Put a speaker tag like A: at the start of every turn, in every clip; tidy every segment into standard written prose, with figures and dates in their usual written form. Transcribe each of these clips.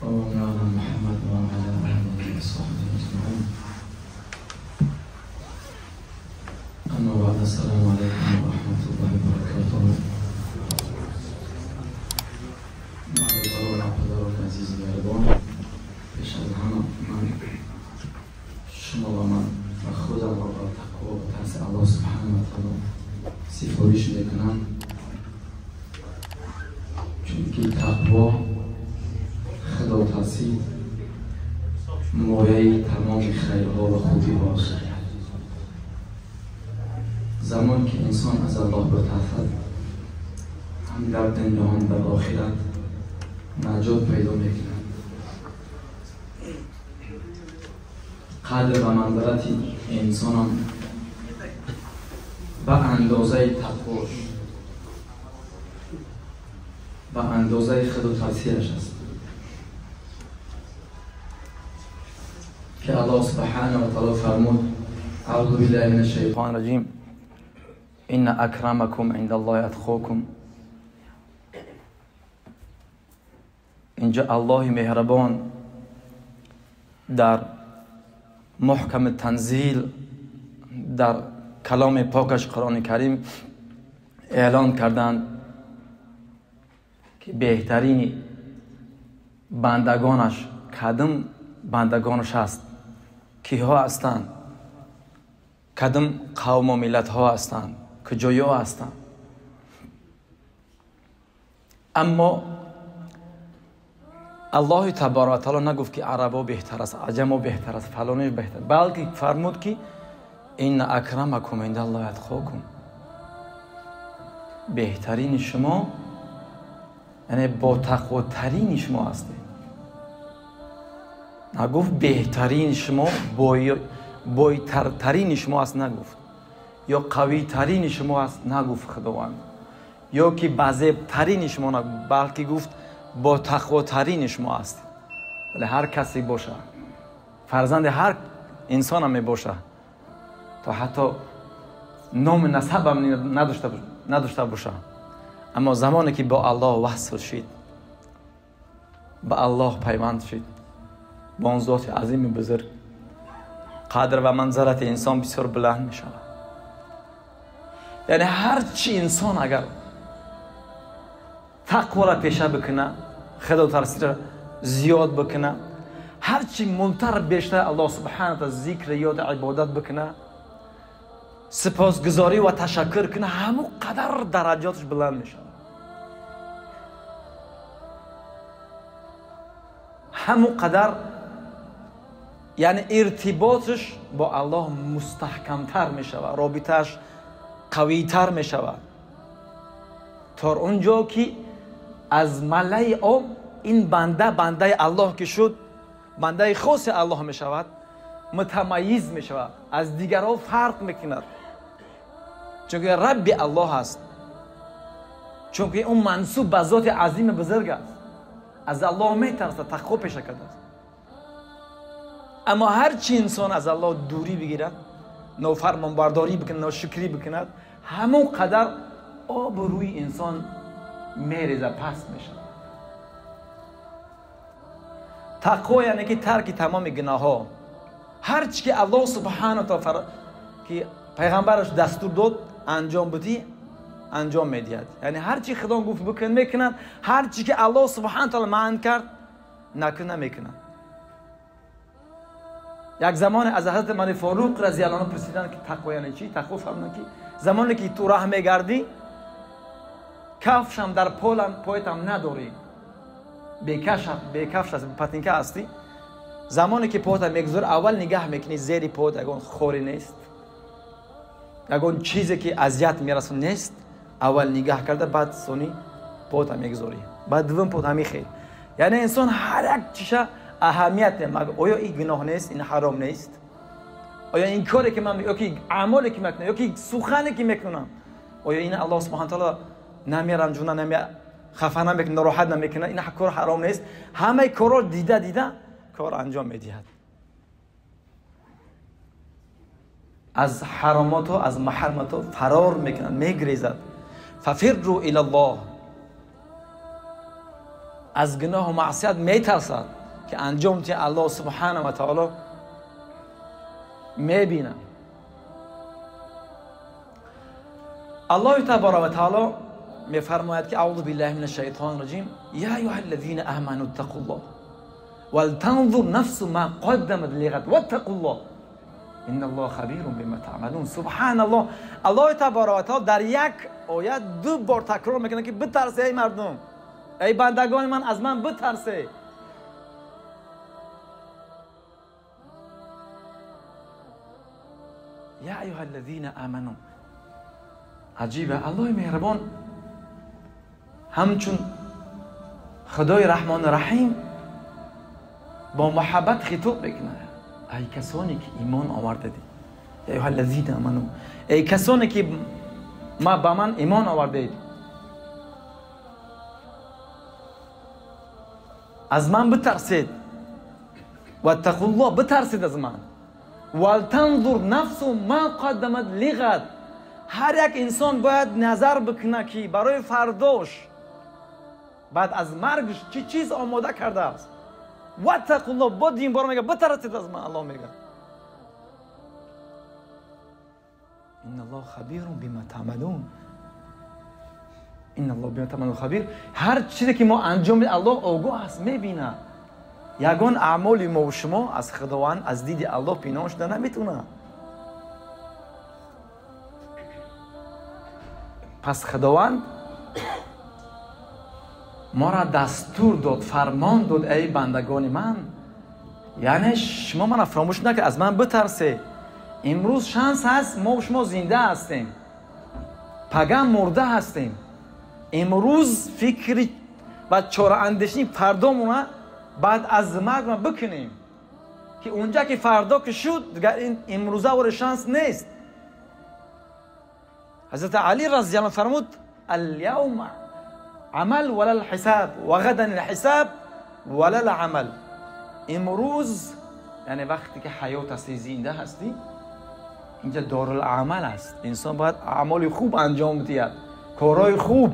A: ومولانا محمد وعلى آله وصحبه أجمعين. أما بعد، السلام عليكم ورحمة الله وبركاته. برادران و پدران عزیز مهربان، پیش از همه من شما و من و خودم را با تقوا و ترس الله سبحانه و تعالی سفارش میکنم، چون که تقوا، خداترسی مایه تمام خیرها و خوبی هاست. زمان که انسان از الله بترسد، هم در دنیا هم در آخرت نجات پیدا میکند. قدر و منزلت انسان هم به اندازه تقواش، به اندازه خداترسیش است که الله سبحانه و تعالی فرمود: اعوذ بالله من الشیطان الرجیم، ان اکرمکم عند الله اتقاکم. اینجا الله مهربان در محکم تنزیل، در کلام پاکش قرآن کریم اعلان کردند که بهترین بندگانش کدام بندگانش هست، کیها هستند، کدام قوم و ملت ها هستند، کجایی ها هستند. اما الله تبارک و تعالی نگفت که عربا بهتر است، عجما بهتر است، فلانی بهتر، بلکه فرمود که ان اکرمکم عند الله اتقاکم. بهترین شما یعنی با تقواترین شما هستید. نگفت بهترین شما بایترترین شما است، نگفت، یا قوی ترین شما است، نگفت خداوند، یا که بزرگترین شما نگفت، بلکه گفت با تقواترین شما هستید. ولی هر کسی باشه، فرزند هر انسان هم باشه، تا حتی نام نسب هم نداشته باشه، اما زمانی که با الله وصل شید، با الله پیوند شید، با آن ذات عظیم بزرگ، قدر و منزلت انسان بسیار بلند می شود. یعنی هر چی انسان اگر تقوا را پیشه بکنه، خدا ترسی را زیاد بکنه، هر چی منتر بیشتر الله سبحانه و ذکر، یاد، عبادت بکنه، سپاسگزاری و تشکر کنه، همون قدر درجاتش بلند می شود. همون قدر یعنی ارتباطش با الله مستحکمتر می شود، رابطهش قویتر می شود، تا اونجا که از ملأ عام این بنده، بنده الله که شد، بنده خاص الله می شود، متمیز می شود، از دیگران فرق میکند، چون که رب الله است، چون که اون منسوب به ذات عظیم بزرگ است، از الله میترسد، تقوا پیشه کرده است. اما هر چی انسان از الله دوری بگیرد، نافرمانبرداری بکند، ناشکری بکند، همون قدر آب روی انسان میریزه، پس میشه. تقوا یعنی که ترک تمام گناه ها، هر چی که الله سبحانه و تعالی که پیغمبرش دستور داد انجام بدی، انجام میدهد. یعنی هر چی خدا گفت بکن میکنند، هر چی که الله سبحانه و تعالی منع کرد نکن نمیکنند. یک زمان از حضرت عمر فاروق رضی الله عنه پرسیدند که تقوا یعنی چی؟ تقوا فرمودند که زمانی که تو راه میگردی، کفشم در پولم پایتم نداری، بی کفش هستی، پتینکه هستی، زمانی که پایت میگذاری اول نگاه میکنی زیر پایت اگه خوری نیست، اگه چیزی که اذیت میرسه نیست، اول نگاه کرده بعد سونی پایت میگذاری، بعد دوم پایت میخی. یعنی انسان هر یک چیزا اهمیت نمیده. آیا این گناه نیست؟ این حرام نیست؟ آیا این کاری که من، یا که اعمالی که میکنم، یا که سخنی که میکنم، آیا این الله سبحانه و تعالی نمیرنجونه، نمی خفه نمیکنه، ناراحت نمیکنه؟ این کار حرام نیست؟ همه کارا دیده دیده کار انجام میدهد. از حرامات و از محرمات فرار میکنند، میگریزد. ففروا الی الله. Аз гуноҳу маъсият метарсад, ки анҷом ти Аллоҳ субҳанаҳу ва таоло мебинад. Аллоҳи табарaka ва таоло мефармояд ки аъузу биллаҳи минаш шайтони раҷим, я аюҳа аллазина аману иттақуллоҳ валтанзур нафсу ма қаддамат лиғад ваттақуллоҳ инналлоҳа хабирун бима таъмалун. Субҳаналлоҳ, Аллоҳи табарaka ва таоло дар як оят ду бор такрор мекунад ки битарсе, эй мардум, эй бандагони ман, аз ман битарсе. Я аюҳа аллазина аману. Аҷиба, Аллоҳи меҳрибон ҳамчун Худои Раҳмону Раҳим бо муҳаббат хитоб мекунад. Эй касоне ки имон овардед, я аюҳа аллазина аману, эй касоне ки ба ман имон овардед, аз ман битарсед, ваттақуллоҳ, битарсед аз ман, валтанзур нафсу ма қаддамат лиғад. Ҳар як инсон бояд назар бикунад ки барои фардош баъд аз маргш чӣ чиз омода кардааст. Ваттақуллоҳ, бо дин бор мега битарсед аз ман. Аллоҳ мега инналлоҳ хабирун бима таъмалун, инналлоҳ бима таъмалун хабир. Ҳар чизе ки мо анҷом медиҳем Аллоҳ огоҳ аст, мебинад. Ягон аъмоли мо ва шумо аз Худованд, аз диди Аллоҳ пинҳон шуда наметавонад. Пас Худованд моро дастур дод, фармон дод, эй бандагони ман, яъне шумо мана фаромӯш накунед, аз ман битарсед. Имрӯз шанс ҳаст, мо шумо зинда ҳастем, пага мурда ҳастем. Имрӯз фикри ва чораандешии фардомона баъд аз марг бикунем, ки унҷа ки фардо ки шуд, дигар имрӯза вори шанс нест. Ҳазрати Али разияллоҳу фармуд: аляавма амал вала лҳисаб ва ғадан лҳисаб вала ламал. Имрӯз, яъне вақте ки ҳаёт ҳастӣ, зинда ҳастӣ, инҷа дорулъамал аст. Инсон бояд аъмоли хуб анҷом диҳад, корҳои хуб,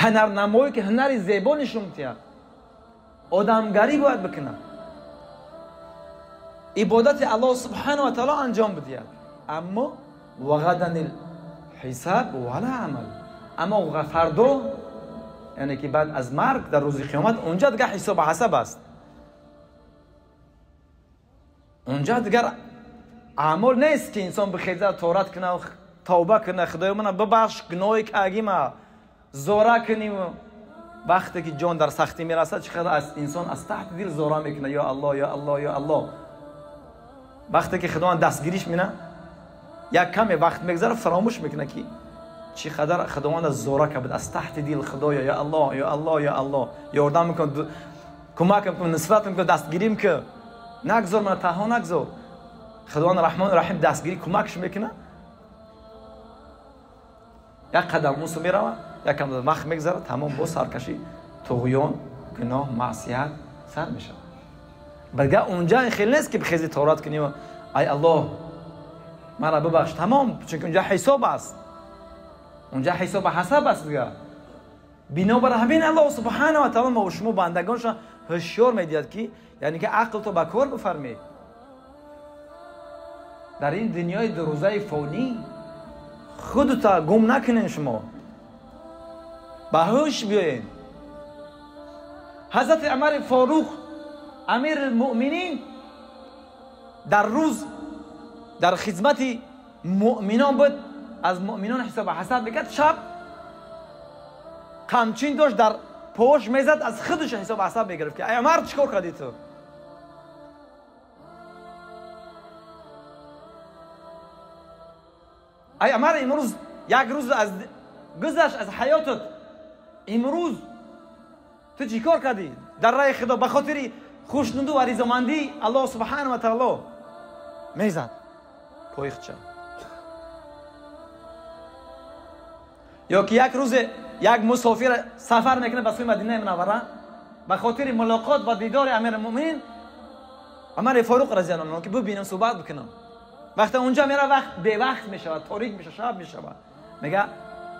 A: ҳунарнамоӣ ки ҳунари зебо нишон диҳад, одамгарӣ бояд бикунад, ибодати Аллоҳ субҳанаҳу ва таоло анҷом бидиҳад. Аммо ва ғадан ҳисаб вала амал, аммо фардо, яъне ки баъд аз марг дар рӯзи қиёмат, унҷа дигар ҳисобу ҳасаб аст, унҷа дигар аъмол нест ки инсон бихезад, торат кунад, тавба кунад, Худоё мана бибахш гуноҳи кагима, зора куним. Вақте ки ҷон дар сахтӣ мерасад, чӣ қадар инсон аз таҳти дил зора мекунад: ё Аллоҳ, ё Аллоҳ, ё Аллоҳ. Вақте ки Худованд дастгириш мекунад, як каме вақт мегзарад, фаромӯш мекунад ки чӣ қадар Худованд аз зора кард, аз таҳти дил Худоё, ё Аллоҳ, ё Аллоҳ, ё Аллоҳ, ёрдам кун, кӯмакам кун, нусратам кун, дастгирим кун, нагзор мана таҳо, нагзор. Худованд Раҳмону Раҳим дастгирӣ кӯмакш мекунад. Як қадам он су меравад, як кам вақт мегзарад, тамом, боз саркашӣ, туғён, гуноҳ, маъсият сар мешавад. Балки унҷа хеле нест ки бихези торат кунӣ, ай Аллоҳ мара бибахш, тамом, чунки унҷа ҳисоб аст, унҷа ҳисобу ҳасаб аст дигар. Бинобар ҳамин Аллоҳ субҳанаҳу ва таоло мо шумо бандагонашро ҳушёр медиҳад ки яъне ки ақлто ба кор бифармед. Дар ин дунёи дурӯзаи фонӣ худта гум накунед, шумо ба ҳуш биёед. Ҳазрати Умари Форуқ, амири муъминин, дар рӯз дар хизмати муъминон буд, аз муъминон ҳисобу ҳасаб мекард. Шаб қамчин дошт, дар пош мезад, аз худаш ҳисобу ҳасаб мегирифт ки ай Умар, чӣ кор кардӣ ту? Ай Умар, имрӯз як рӯз аз гузашт аз ҳаётат, имрӯз ту чӣ кор кардӣ дар раҳи Худо ба хотири хушнудӣ ва ризомандии Аллоҳ субҳанаҳу ва таоло? Мезад поихча. Ё ки як рӯзе як мусофир сафар мекунад ба сӯи Мадинаи Мунаввара ба хотири мулоқот ва дидори амири муъминин Умари Форуқ разияллоҳу анҳу, ки бибинам, суҳбат бикунам. Вақте унҷа мера, вақт бевақт мешавад, торик мешавад, шаб мешавад. Мега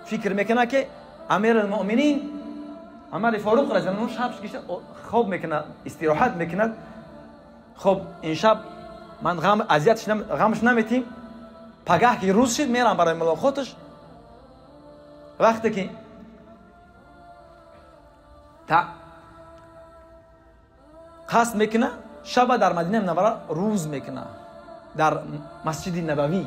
A: фикр мекунад ки Амиралмӯъминин Умар Форуқ разияллоҳу анҳу шаб хоб мекунад, истироҳат мекунад. Хоб ин шаб ман ғам азиятш ғамш наметим, пагаҳ ки рӯз шид мерам барои мулоқоташ. Вақте ки қасд мекунад, шаба дар Мадинаи Мунаввара рӯз мекунад, дар Масҷиди Набавӣ,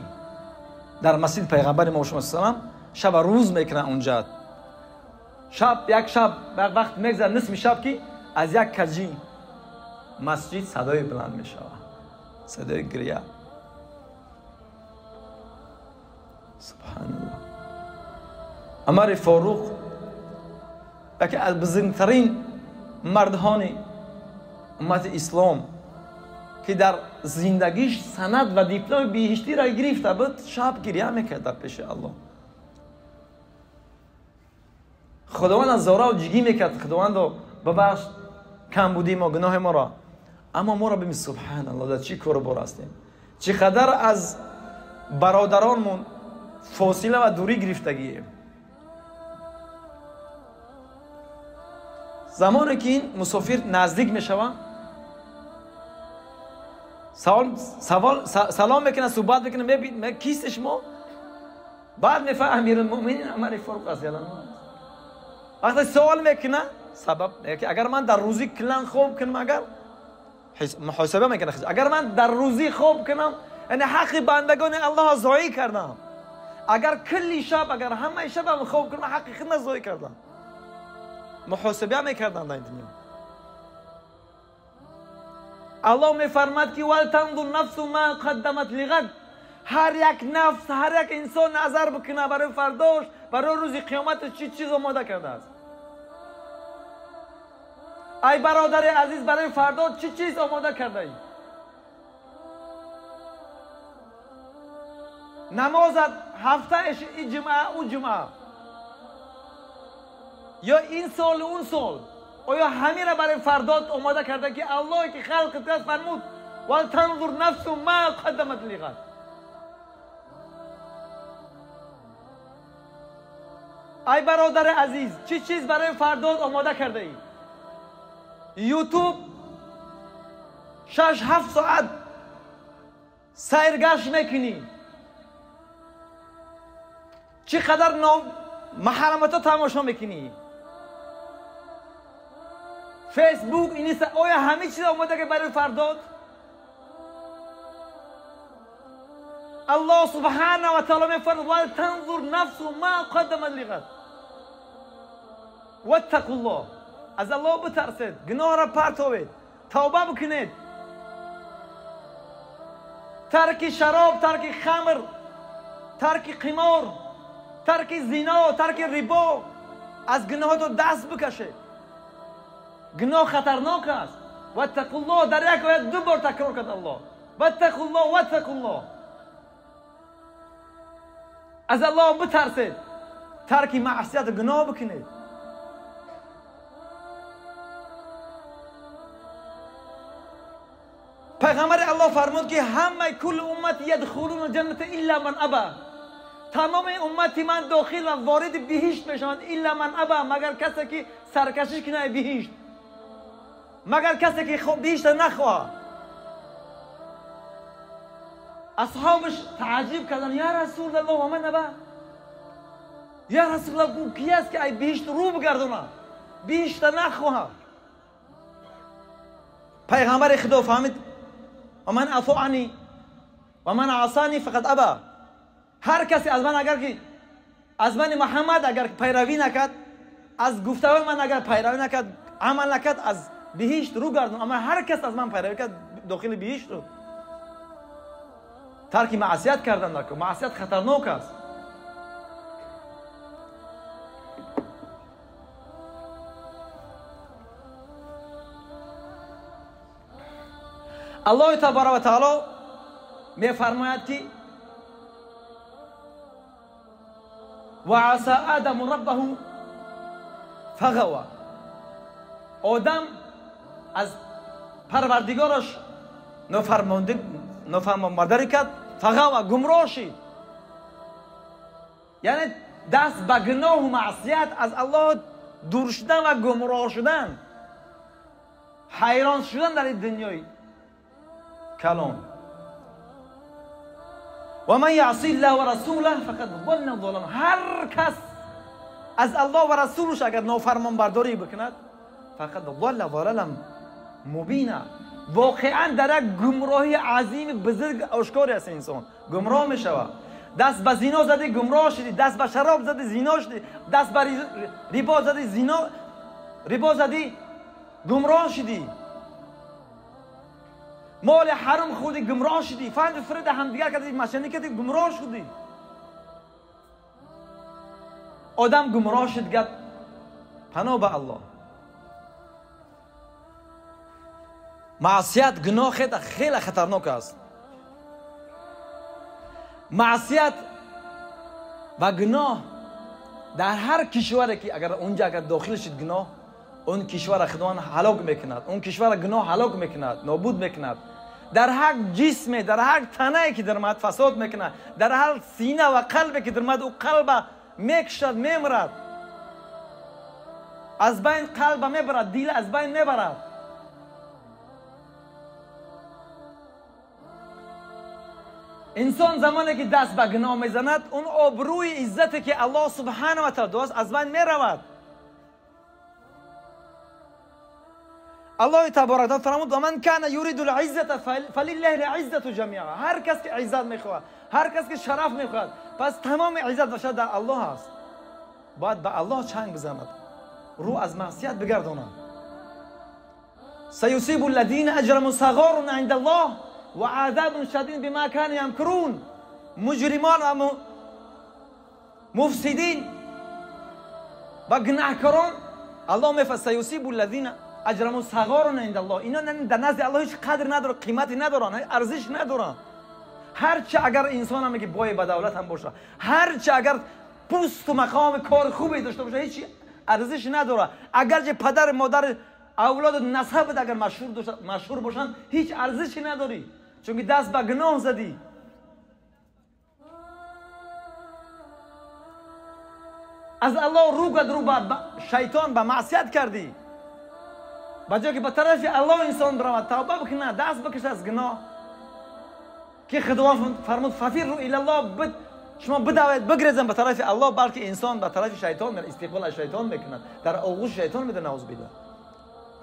A: дар масҷиди Пайғамбари мо шумо салам шаба рӯз мекунад унҷа. Шаб як шаб вақт мегзарад, нисми шаб ки аз як каҷи масҷид садои баланд мешавад, садои гиря. Субҳаналлоҳ. Умар Форуқ яке аз бузургтарин мардҳони уммати ислом ки дар зиндагиш санад ва дипломи биҳиштиро гирифта буд, шаб гиря мекард дар пеши Аллоҳ. Худованд аз зора ҷигӣ мекард, Худовандо бибахш камбудии мо, гуноҳи моро. Аммо моро бибин, субҳаналлоҳ, дар чӣ кору бор ҳастем, чӣ қадар аз бародаронмон фосила ва дурӣ гирифтагием. Замоне ки ин мусофир наздик мешавад, салом мекунад, суҳбат мекунад, мебинад кист шумо? Баъд мефаҳмад Амиралмӯъминин Умар Форуқ разияллоҳу анҳу. Вақте савол мекунад, сабаб агар ман дар рӯзӣ килан хоб кунам, агар муҳосиба мекунад, агар ман дар рӯзӣ хоб кунам, яъне ҳаққи бандагони Аллоҳро зоӣ кардам. Агар кулли шаб, агар ҳамаи шабам хоб кунам, ҳаққи худро зоӣ кардам. Муҳосиба мекардам дар ин дунё. Аллоҳ мефармад ки вал танзур нафсу ма қаддамат лиғад. Ҳар як нафс, ҳар як инсон назар бикунад барои фардош, барои рӯзи қиёмат чӣ чиз омода кардааст. Ай бародари азиз, барои фардо чӣ чиз омода кардаӣ? Намозат ҳафтааш и ҷумъа, ӯ ҷумъа, ё ин сол он сол, оё ҳамира барои фардот омода карда ки Аллоҳе ки халқи туаст фармуд вал танзур нафсу ма қаддамат лиғад. Ай бародари азиз, чӣ чиз барои фардот омода кардаӣ? Ютуб 6-7 соат сайргашт мекунӣ, чӣ қадар маҳрамато тамошо мекунӣ, фейсбук, инста, оё ҳамин чиз омода ки барои фардот? Аллоҳ субҳанаҳу ва таъоло мефармояд вал танзур нафсу ма қаддамат лиғад ваттақуллоҳ. Аз Аллоҳ битарсед, гуноҳро партовед, тавба бикунед, тарки шароб, тарки хамр, тарки қимор, тарки зино, тарки рибо, аз гуноҳото даст бикашед. Гуноҳ хатарнок аст. Ваттақуллоҳ дар як оят ду бор такрор кард Аллоҳ. Ваттақуллоҳ, ваттақуллоҳ. Аз Аллоҳ битарсед, тарки маъсияту гуноҳ бикунед. Пайғамбари Аллоҳ фармуд ки ҳамаи кулли уммати ядхулуна ҷанната илла ман аба. Тамоми уммати ман дохил ва вориди биҳишт мешаванд илла ман аба, магар касе ки саркашӣ кунад биҳишт, магар касе ки биҳишта нахоҳад. Асҳобаш тааҷҷуб карданд, я Расулаллоҳ, ва ман аба? Я Расулаллоҳ, ӯ ки аст ки ай биҳишт рӯ бигардонад, биҳишта нахоҳад? Пайғамбари Худо фаҳмид ва ман атоани ва ман асани фақат аба. Ҳар касе аз ман агар ки аз мани Муҳаммад агар пайравӣ накард, аз гуфтаҳои ман агар пайравӣ накард, амал накард, аз биҳишт рӯ гардон. Аммо ҳар кас аз ман пайравӣ кард, дохили биҳишт шуд. Тарки маъсият кардан накун, маъсият хатарнок аст. Аллоҳи табарaka ва таоло мефармояд ки ва аса адаму раббаҳу фағава. Одам аз парвардигораш нофармонбардарӣ кард, фағава, гумроҳ шид. Яъне Даст ба гуноҳу маъсият, аз Аллоҳ дур шудан ва гумроҳ шудан, ҳайрон шудан дар ин дунёи калон. Ва ман яъси Аллоҳ ва расулаҳ фақад залла залолан. Ҳар кас аз Аллоҳ ва расулаш агар нофармонбардорӣ бикунад, фақад залла залолан мубина. Воқеан дар як гумроҳии азими бузург ошкор аст, инсон гумроҳ мешавад. Даст ба зино задӣ, гумроҳ шудӣ. Даст ба шароб задӣ, зино шудӣ. Даст ба рибо задӣ, зино рибо задӣ, гумроҳ шудӣ. Моли ҳаром хӯрдӣ, гумроҳ шудӣ. Фанду фиреда ҳамдигар кардӣ, машанӣ кардӣ, гумроҳ шудӣ. Одам гумроҳ шуд, гап паноҳ ба Аллоҳ. Маъсият, гуноҳ хеле хатарнок аст. Маъсият ва гуноҳ дар ҳар кишваре ки агар онҷа агар дохил шуд гуноҳ, он кишварро Худованд ҳалок мекунад, он кишварро гуноҳ ҳалок мекунад, нобуд мекунад. Дар ҳар ҷисме, дар ҳар танае ки даромад фасод мекунад, дар ҳар сина ва қалбе ки даромад, ӯ қалба мекушад, мемирад, аз байн қалба мебарад, дил аз байн мебарад. Инсон замоне ки даст ба гуноҳ мезанад, он обрӯи иззате ки Аллоҳ субҳанаҳу ва таъоло додааст аз байн меравад. Аллоҳи таборака ва таъоло фармуд: ва ман кана юриду л-иззата фалиллаҳи л-иззату ҷамиа. Ҳар кас ки иззат мехоҳад, ҳар кас ки шараф мехоҳад, пас тамоми иззат ва шараф дар Аллоҳ аст. Бояд ба Аллоҳ чанг бизанад, рӯ аз маъсият бигардонад. Саюсибу аллазина аҷраму сағорун инда Аллоҳ ва азабун шадид бима кану ямкурун. Муҷримон ва муфсидин ва гунаҳкорон, Аллоҳ мефармояд: саюсибу аллазина аҷраму сағорун инда Аллоҳ. Ино дар назди Аллоҳ ҳеҷ қадр надоранд, қимате надоранд, арзиш надоранд. Ҳарчи агар инсон ҳам ки бой ба давлат ҳам бошад, ҳарчи агар пусту мақоми кори хубе дошта бошад, ҳеҷ арзиш надорад. Агарчи падар, модар, авлоду насабат агар машҳур бошанд, ҳеҷ арзише надорӣ, чунки даст ба гуноҳ задӣ. Аз Аллоҳ рӯ гад, рӯ ба шайтон, ба маъсият кардӣ. Ба ҷое ки ба тарафи Аллоҳ инсон биравад, тавба бикунад, даст бикашад аз гуноҳ, ки Худованд фармуд: фафирру илаллоҳ, шумо бидавед, бигрезем ба тарафи Аллоҳ, балки инсон ба тарафи шайтон меравад, истиқбол аз шайтон мекунад, дар оғӯши шайтон медиҳад, наъузу биллаҳ.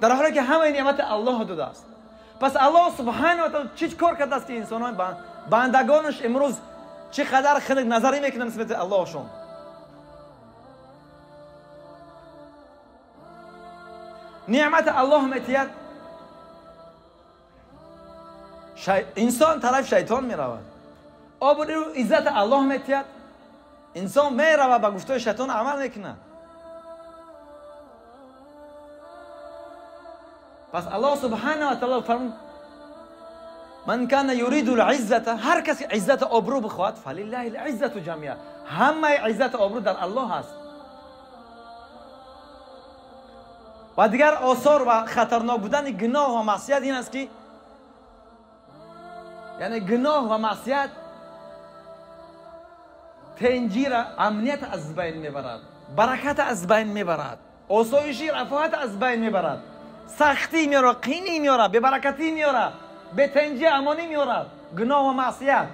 A: Дар ҳоле ки ҳамаи неъмати Аллоҳ додааст. Пас Аллоҳ субҳанаҳу ва таъоло чӣ кор кардааст ки инсонон, бандагонаш имрӯз чӣ қадар хунук назарӣ мекунанд нисбати Аллоҳшон? Неъмати Аллоҳ метиҳад, инсон тарафи шайтон меравад. Обрӯ иззати Аллоҳ метиҳад, инсон меравад ба гуфтаи шайтон амал мекунад. Пас Аллоҳ субҳанаҳу ва таъоло фармуд: ман кана юриду л-иззата, ҳар кас ки иззату обрӯ бихоҳад, фалиллаҳи л-иззату ҷамиа. Ҳамаи иззату обрӯ дар Аллоҳ аст. Ва дигар осор ва хатарнок будани гуноҳ ва маъсият ин аст ки, яъне гуноҳ ва маъсият тенҷира, амният аз байн мебарад, баракат аз байн мебарад, осоиши рафоҳат аз байн мебарад, сахтӣ меорад, қинӣ меорад, бебаракатӣ меорад, бетенҷи амонӣ меорад гуноҳ ва маъсият.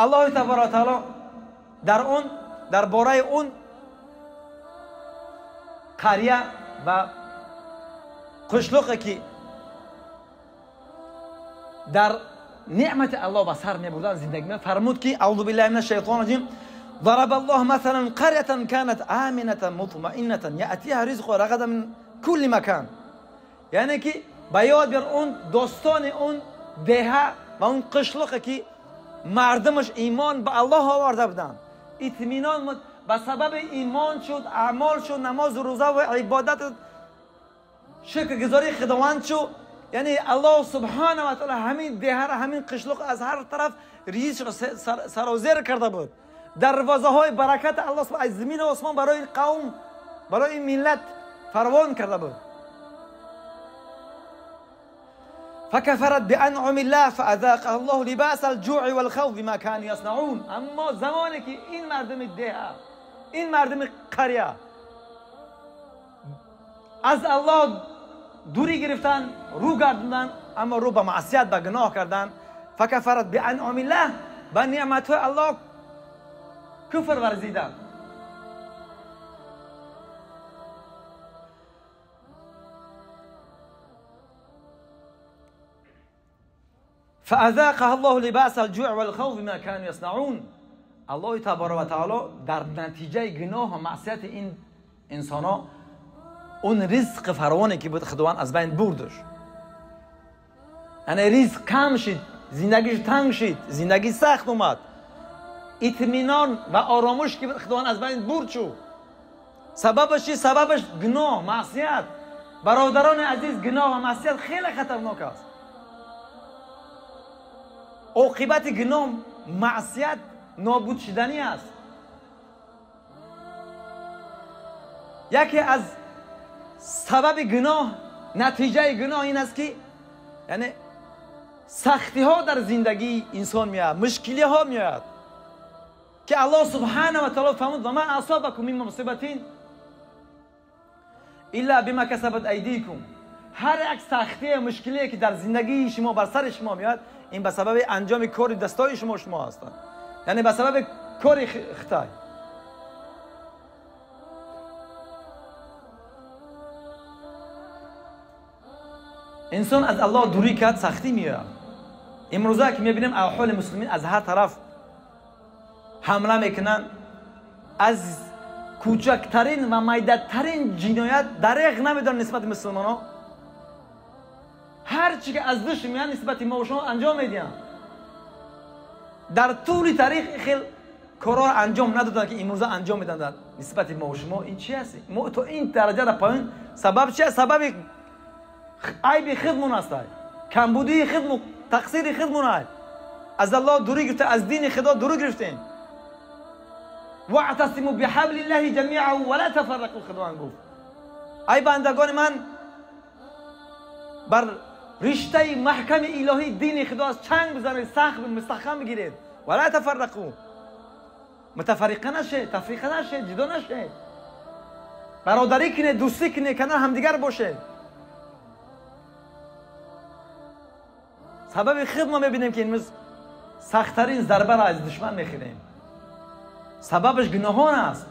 A: Аллоҳи таборака ва таъоло дар он, дар бораи он қария ва қишлоқе ки дар неъмати Аллоҳ ба сар мебурданд зиндагӣ мекарданд, фармуд ки: аъузу биллаҳи минаш шайтони раҷим, ضرب الله مثلا قرية كانت آمنة مطمئنة يأتيها رزقها رغدا من كل مكان. یعنی که ба ёд биёр он достони он деҳа ва он қишлоқе ки мардумаш имон ба Аллоҳ оварда буданд, итминон ба сабаби имон шуд, аъмол шуд, намозу рӯза ва ибодат, шукргузории Худованд шуд. Яъне Аллоҳ субҳанаҳу ва таъоло ҳамин деҳаро, ҳамин қишлоқ аз ҳар тараф ризқро сарозер карда буд. Дарвозаҳои баракати Аллоҳ аз замину осмон барои қавм, барои миллат фаровон карда буд. فكفرت بأنعم الله فأذاقها الله لباس الجوع والخوف بما كانوا يصنعون. اما زمانی که این مردم ده، این مردم قریه از الله دوری گرفتن، رو گردوندن، اما رو به معصیت، به گناه کردن، فکفرت بأنعم الله، به نعمت الله کفر ورزیدن. فأذاقها الله لباس الجوع والخوف بما كانوا يصنعون. الله تبارک و تعالی در نتیجه گناه و معصیت این انسان ها اون رزق فراوانی که بود خداوند از بین بردش. یعنی رزق کم شد، زندگیش تنگ شد، زندگی سخت اومد، اطمینان و آرامش که بود خداوند از بین برد شد. سببش چی؟ سببش گناه، معصیت. برادران عزیز، گناه و معصیت خیلی خطرناک است. عاقبت گناه، معصیت نابود شدنی است. یکی از سبب گناه، نتیجه گناه این است که یعنی سختی ها در زندگی انسان میاد، مشکلی ها میاد که الله سبحانه و تعالی فرمود و ما اصابکم من مصیبت الا بما کسبت ایدیکم. هر یک سختی و مشکلی که در زندگی شما بر سر شما میاد، این به سبب انجام کار دستای شما هستند، یعنی به سبب کار خطای. انسان از الله دوری کرد، سختی میاد. امروزه که میبینیم احوال مسلمین از هر طرف حمله میکنن، از کوچکترین و میده‌ترین جنایت دریغ نمیدارن نسبت مسلمان ها. هر چی که از دست میاد نسبت ما و شما انجام میدن. در طول تاریخ خیلی کارا انجام ندادن که امروز انجام میدن نسبت ما و شما. این چی هست؟ ما تو این درجه را پایین، سبب چی؟ سبب عیب خودمون است، کمبودی خودمون، تقصیر خودمون است. از الله دوری گرفته، از دین خدا دوری گرفتیم. واعتصموا بحبل الله جمیعا ولا تفرقوا. خداوند گفت ای بندگان من، بر رشته محکم الهی دین خدا از چنگ بزنید، سخت مستحکم بگیرید. ولا تفرقوا، متفرقه نشه، تفریقه نشه، جدا نشه، برادری کنه، دوستی کنه، کنار همدیگر باشه. سبب خود ما میبینیم که امروز سختترین ضربه را از دشمن میخوریم. سببش گناهان است،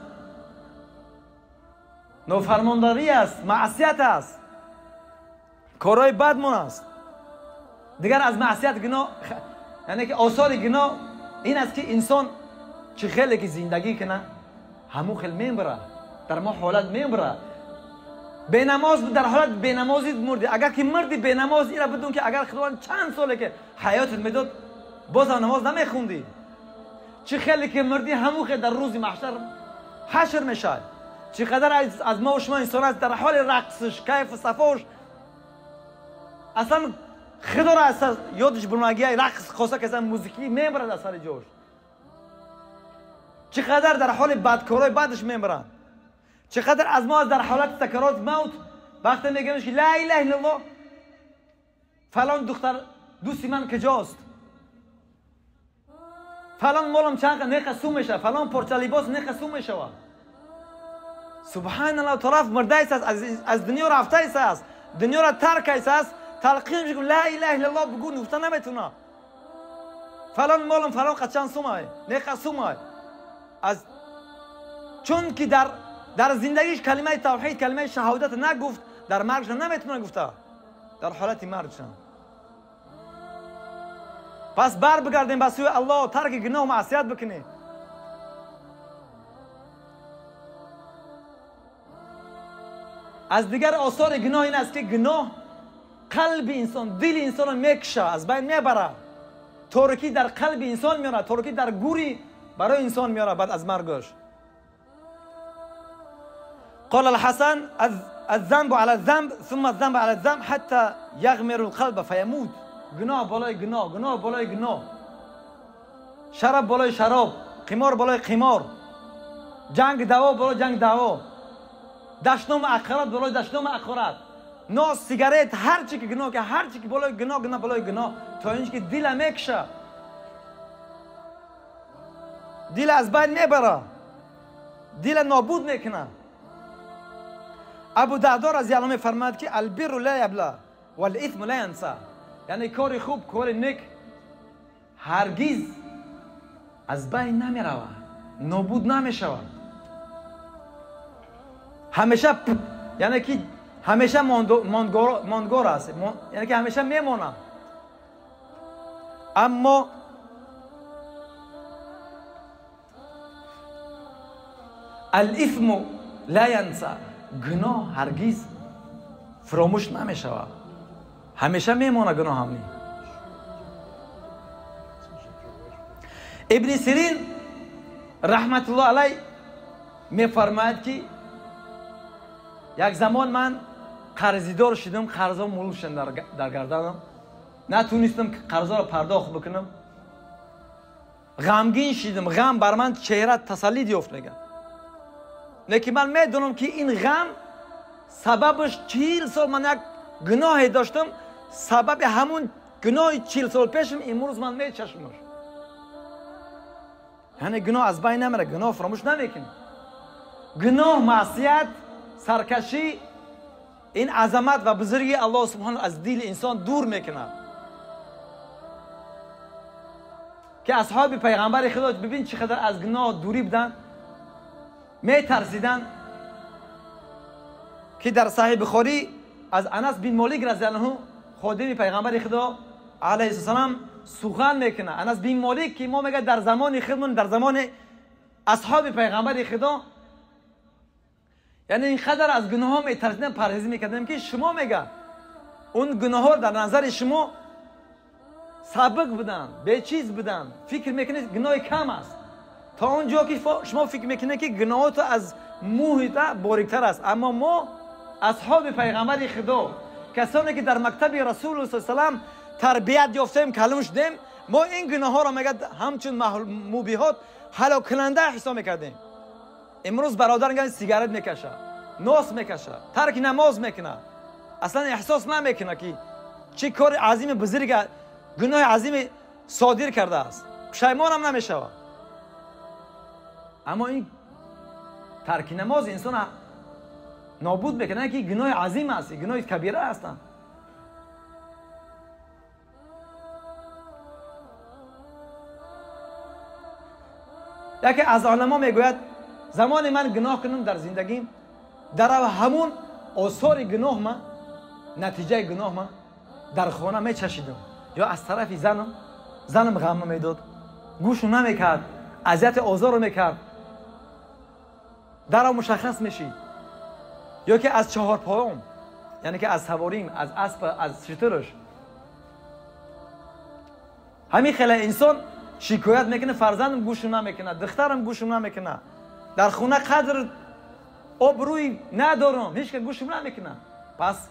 A: نافرمانداری است، معصیت است، کارهای بدمون است. دیگر از معصیت گناه، یعنی که آثار گناه این است که انسان چه خیلی که زندگی کنه همون خیلی میبره، در ما حالت میبره. بینماز، در حالت بینمازی مردی. اگر که مردی بینماز، این را بدون که اگر خداوند چند ساله که حیاتت میداد باز هم نماز نمیخوندی. چه خیلی که مردی همون خیلی در روز محشر حشر میشه. چقدر از ما و شما انسان است در حال رقصش، کیف و صفاش، اصلا خدا را اصلا یادش برمگی رقص خواسته که اصلا موزیکی میبرد از سر جوش. چقدر در حال بدکارای بدش میبرند. چقدر از ما در حالت سکرات موت وقتی میگیم که لا اله الا الله، فلان دختر دوستی من کجاست، فلان مالم چند نقه سو میشه، فلان پارچه لباس نقه سو میشه. سبحان الله، طرف مرده است، از دنیا رفته است، دنیا را ترک است، تلقین میشه لا اله الا الله بگو، گفته نمیتونه. فلان مالم فلان قچان سومای نقه سومای. از چون که در زندگیش کلمه توحید، کلمه شهادت نگفت، در مرگش نمیتونه گفته، در حالت مرگش. پس بر بگردیم به سوی الله، ترک گناه و معصیت بکنیم. از دیگر آثار گناه این است که گناه قلب انسان، دل انسان را میکشه، از بین میبره. تاریکی در قلب انسان میاره، تاریکی در گوری برای انسان میاره بعد از مرگش. قال الحسن الذنب على الذنب ثم الذنب على الذنب حتى يغمر القلب فيموت. گناه بالای گناه، گناه بالای گناه، شراب بالای شراب، قمار بالای قمار، جنگ دعوا بالای جنگ دعوا، دشنام اخرت بالای دشنام اخرت. нос, сигарет, ҳар чи ки гуноҳ, ки ҳар чи ки болои гуноҳ, гуноҳ болои гуноҳ, то ин ки дила мекша, дил аз байн мебара, дила нобуд мекунад. Абу Даҳдо разияллоҳу анҳу мефармояд ки албирру ла ябла вал-исму ла янса, яъне кори хуб, кори нек ҳаргиз аз байн намеравад, нобуд намешавад, ҳамеша, яъне ки ҳамеша мондгор аст, яъне ки ҳамеша мемонад. Аммо алисму ла янса, гуноҳ ҳаргиз фаромӯш намешавад, ҳамеша мемонад гуноҳ. Ҳамни Ибни Сирин раҳматуллоҳ алай мефармояд ки як замон ман қарзидор шудам, қарзо мулк шудам дар гарданам, натунистам қарзоро пардохт бикунам, ғамгин шудам, ғам бар ман чеҳра тасаллӣ ёфт. Мегӯям, лекин ман медонам ки ин ғам сабабаш 40 сол ман як гуноҳе доштам, сабаби ҳамун гуноҳи 40 сол пешам имрӯз ман мечашмаш. Яъне гуноҳ аз байн намера, гуноҳ фаромӯш намекунӣ. Гуноҳ, маъсият, саркашӣ, ин азамат ва бузургии Аллоҳ субҳонаҳу аз дили инсон дур мекунад. Ки асҳоби пайғамбари Худо бибин чӣ қадар аз гуноҳ дурӣ буданд, метарсиданд, ки дар Саҳиҳи Бухорӣ аз Анас бин Молик разияллоҳу анҳу ходими пайғамбари Худо алайҳиссалом сухан мекунад. Анас бин Молик ки мо мегӯяд дар замони худмон, дар замони асҳоби пайғамбари Худо, яъне ин қадар аз гуноҳҳо метарсидем, парҳез мекардем, ки шумо мега он гуноҳҳо дар назари шумо сабук буданд, бечиз буданд, фикр мекунед гуноҳи кам аст, то он ҷо ки шумо фикр мекунед ки гуноҳото аз мӯҳита бориктар аст. Аммо мо асҳоби пайғамбари Худо, касоне ки дар мактаби Расулуллоҳ саллаллоҳу алайҳи васаллам тарбият ёфтем, калон шудем, мо ин гуноҳҳоро мегӯяд ҳамчун мубиҳот ҳалоккунанда ҳисоб мекардем. Имрӯз бародар мегӯяд сигарет мекашад, нос мекашад, тарки намоз мекунад, аслан эҳсос намекунад ки чӣ кори азими бузург, гуноҳи азими содир кардааст, пушаймонам намешавад. Аммо ин тарки намоз инсона нобуд мекунад, ки гуноҳи азим аст, гуноҳи кабира ҳастанд. Яке аз уламо мегӯяд замоне ман гуноҳ кунам дар зиндагим, дар ҳамун осори гуноҳ ман, натиҷаи гуноҳ ман дар хона мечашидам, ё аз тарафи занам, занам ғам медод, гӯшу намекард, азияти озорро мекард, даро мушаххас мешид, ё ки аз чаҳорпоём, яъне ки аз саворим, аз асп, аз шутураш. Ҳамин хеле инсон шикоят мекунад, фарзандам гӯшум намекунад, духтарам гӯшум намекунад, дар хона қадр обрӯй надорам, ҳеҷ кас гӯшум намекунад. Пас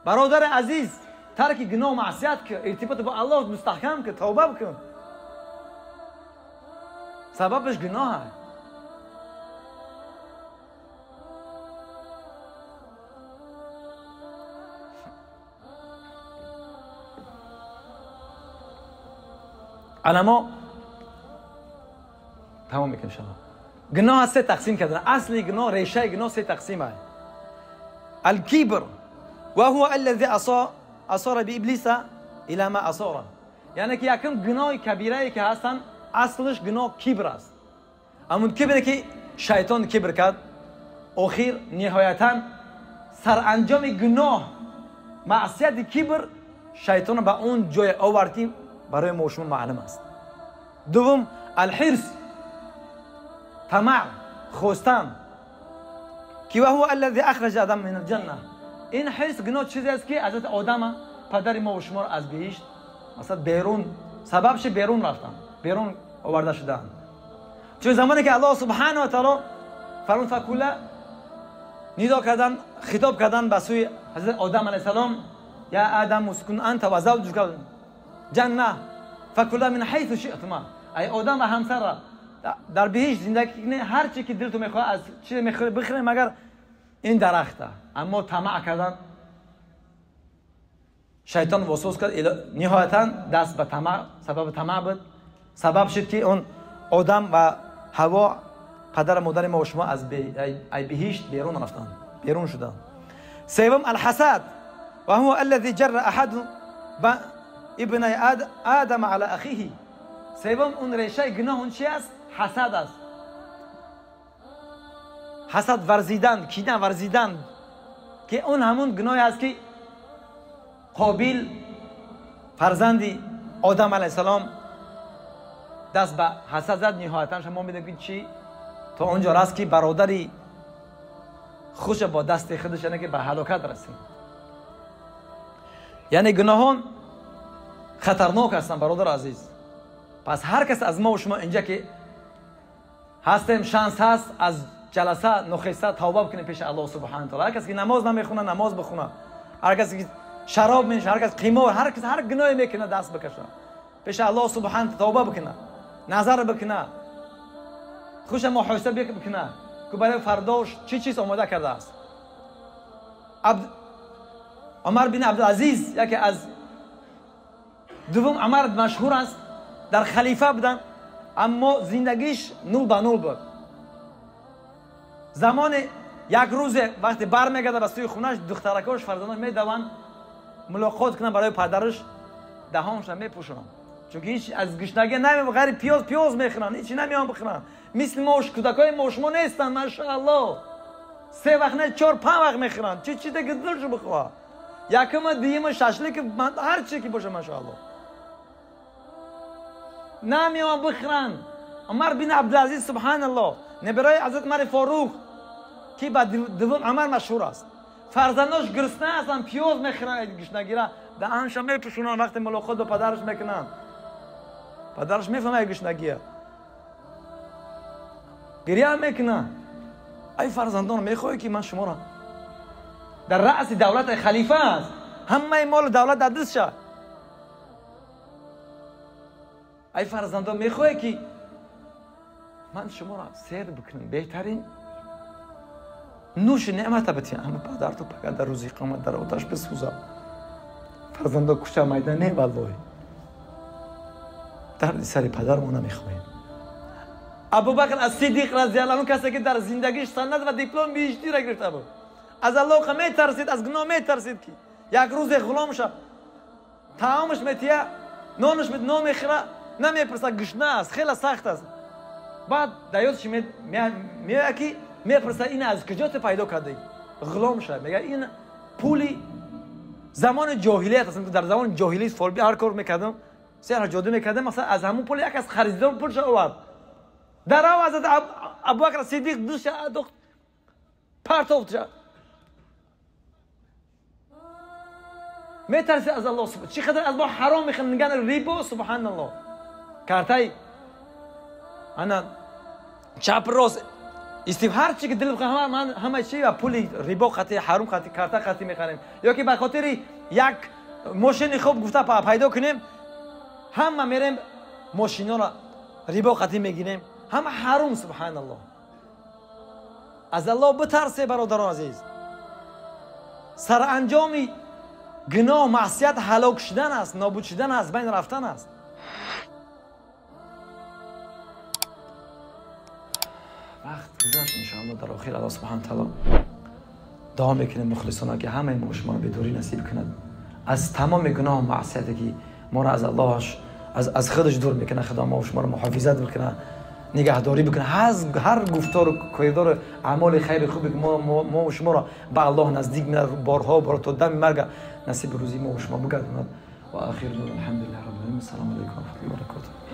A: бародари азиз, тарки гуноҳ, маъсият кун, иртиботро бо Аллоҳ мустаҳкам кун, тавба бикун. Сабабаш гуноҳ аст. Уламо тамом мекунем иншоаллоҳ. Гуноҳ се тақсим кардан. Асли гуноҳ, решаи гуноҳ се тақсим аст. Алкибр ва ҳува аллази асора бииблиса ила ма асора, яъне ки якум гуноҳи кабирае ки ҳастанд, аслаш гуноҳ кибр аст. Ҳамун кибре ки шайтон кибр кард, охир ниҳоятан саранҷоми гуноҳ, маъсияти кибр шайтонро ба он ҷое овард ки барои мо шумо маълум аст. Дуввум алҳирс, тамаъ, хостан, ки ва ҳува аллази ахраҷа адам мин алҷанна. Ин ҳирс гуноҳ чизе аст ки ҳазрати Одама, падари мо ва шуморо аз биҳишт масалан берун, сабабши берун рафтан, берун оварда шудаанд. Чун замоне ки Аллоҳ субҳанаҳу ва таъоло фармуд факула, нидо кардан, хитоб кардан ба сӯи ҳазрати Одам алайҳиссалом, я Адам ускун анта ва завҷука ҷанна факула мин ҳайсу шиътума. Ай Одам ва ҳамсарра дар биҳишт зиндагӣ кунед, ҳар чи ки дилтон мехоҳад аз чизе мехоҳед бихӯред, магар ин дарахта. Аммо тамаъ кардан, Шайтон васвас кард, ниҳоятан даст ба тамаъ, сабаби тамаъ буд. Сабаб шуд ки он Одам ва Ҳаво, падар ва модари мо ва шумо, аз биҳишт берун рафтанд, берун шуданд. Севум алҳасад ва ҳува аллази ҷарра аҳаду ибнай Одама ала ахиҳи. Севум он решаи гуноҳ он чи аст? Ҳасад аст. Ҳасад варзидан, кина варзидан, ки он ҳамун гуноҳе аст ки Қобил фарзанди Одам алайҳиссалом даст ба ҳасад зад. Ниҳоятан шумо медонед ки чӣ то онҷо раст ки бародари худша бо дасти худаш, яъне ки ба ҳалокат расид. Яъне гуноҳон хатарнок ҳастанд, бародар азиз. Пас ҳар кас аз мо ва шумо инҷа ки ҳастем, шанс ҳаст аз ҷаласа нохиста тавба бикунем пеши Аллоҳ субҳонаҳу ва таъоло. Ҳар кас ки намоз намехонад, намоз бихонад. Ҳар кас ки шароб менӯшад, ҳар кас қимор, ҳар кас ҳар гуноҳе мекунад, даст бикашад пеши Аллоҳ субҳонаҳу тавба бикунад, назар бикунад, хуша муҳосиба бикунад ки барои фардош чӣ чиз омода кардааст. Умар бин Абдулазиз, яке аз дуввум Умар машҳур аст, дар халифа буданд, аммо зиндагиш нул ба нул буд. Замоне як рӯзе вақте бармегардад ба сӯи хонаш, духтаракош, фарзандош медаванд мулоқот кунанд барои падараш, даҳонашро мепӯшонанд, чунки ҳеч аз гушнагӣ намеояд, ғайри пиёз пиёз мехӯранд, ҳечи намеоянд бихӯранд. Мисли мо кӯдакои мо шумо нестанд, машааллоҳ. Се вақт не, 4-5 вақт мехӯранд, чӣ чизе ки дилшо бихоҳад, якума, дуюма, шашлик, ҳар чизе ки боша, машааллоҳ, намеоянд бихӯранд. Умар бин Абдулазиз, субҳаналлоҳ, набираи ҳазрат Умари Форуқ ки ба дуввум Умар машҳур аст, фарзандош гурусна ҳастанд, пиёз мехӯранд, гушнагира даҳанша мепӯшонанд, вақте мулоқот ба падараш мекунанд, падараш мефаҳмад гушнагия, гиря мекунад. Ай фарзандон, мехоҳед ки ман шуморо дар раъси давлат халифа аст, ҳамаи молу давлат дар дастша. Ай фарзандон, мехоҳед ки ман шуморо сер бикунам, беҳтарин нӯши неъмата битиҳам, аммо падарту пага дар рӯзи қиёмат дар оташ бисӯзад. Фарзандо кӯча майда не, валлоҳи дарди сари падар мо намехоҳем. Абубакр ас-Сиддиқ разияллоҳу анҳу, касе ки дар зиндагиш санад ва диплом биҳиштиро гирифта буд, аз Аллоҳ метарсид, аз гуноҳ метарсид, ки як рӯзе ғуломша таомаш метия, нонаш нон мехӯра, намепурса, гушна аст, хеле сахт аст. Баъд дар ёдаш меояд ки мепурса, ин аз куҷо ту пайдо кардӣ? Ғуломша мегӯяд, ин пули замони ҷоҳилият аст. Дар замони ҷоҳилият фолби ҳар кор мекардам, сеҳр ҷоду мекардам, масалан аз ҳамун пул як аз харидор пулша овард. Дар ав ҳазрат Абубакр Сиддиқ душа адохт, партофт. Метарсид аз Аллоҳ, чӣ қадар аз мо ҳаром мехӯранд, мегӯянд рибо, субҳаналлоҳ. Картай ана чап рост истиф, ҳар чи ки дил бихоҳад, ҳама чи ва пули рибо қатӣ, ҳаром қатӣ, карта қатӣ мехарем, ё ки ба хотири як мошини хуб гуфта пайдо кунем, ҳама мерем мошиноро рибо қатӣ мегирем, ҳама ҳаром, субҳаналлоҳ. Аз Аллоҳ битарсе, бародарон азиз. Саранҷоми гуноҳ, маъсият ҳалок шудан аст, нобуд шудан аст, байн рафтан аст. Вақт гузашт, иншоаллоҳ дар охир Аллоҳ субҳонаҳу ва таъоло дуо мекунем мухлисона ки ҳамаи мо шуморо бедорӣ насиб кунад аз тамоми гуноҳу маъсияте ки моро аз Аллоҳаш, аз худаш дур мекунад. Худо мо шуморо муҳофизат бикунад, нигаҳдорӣ бикунад. Ҳар гуфтору кирдору аъмоли хайри хубе ки мо шуморо ба Аллоҳ наздик менад, борҳо бор то дами марга насиби рӯзии мо шумо бигардонад. Ва ахиру алҳамдулиллаҳи раббил оламин. Ассалому алайкум ва раҳматуллоҳи ва баракотуҳ.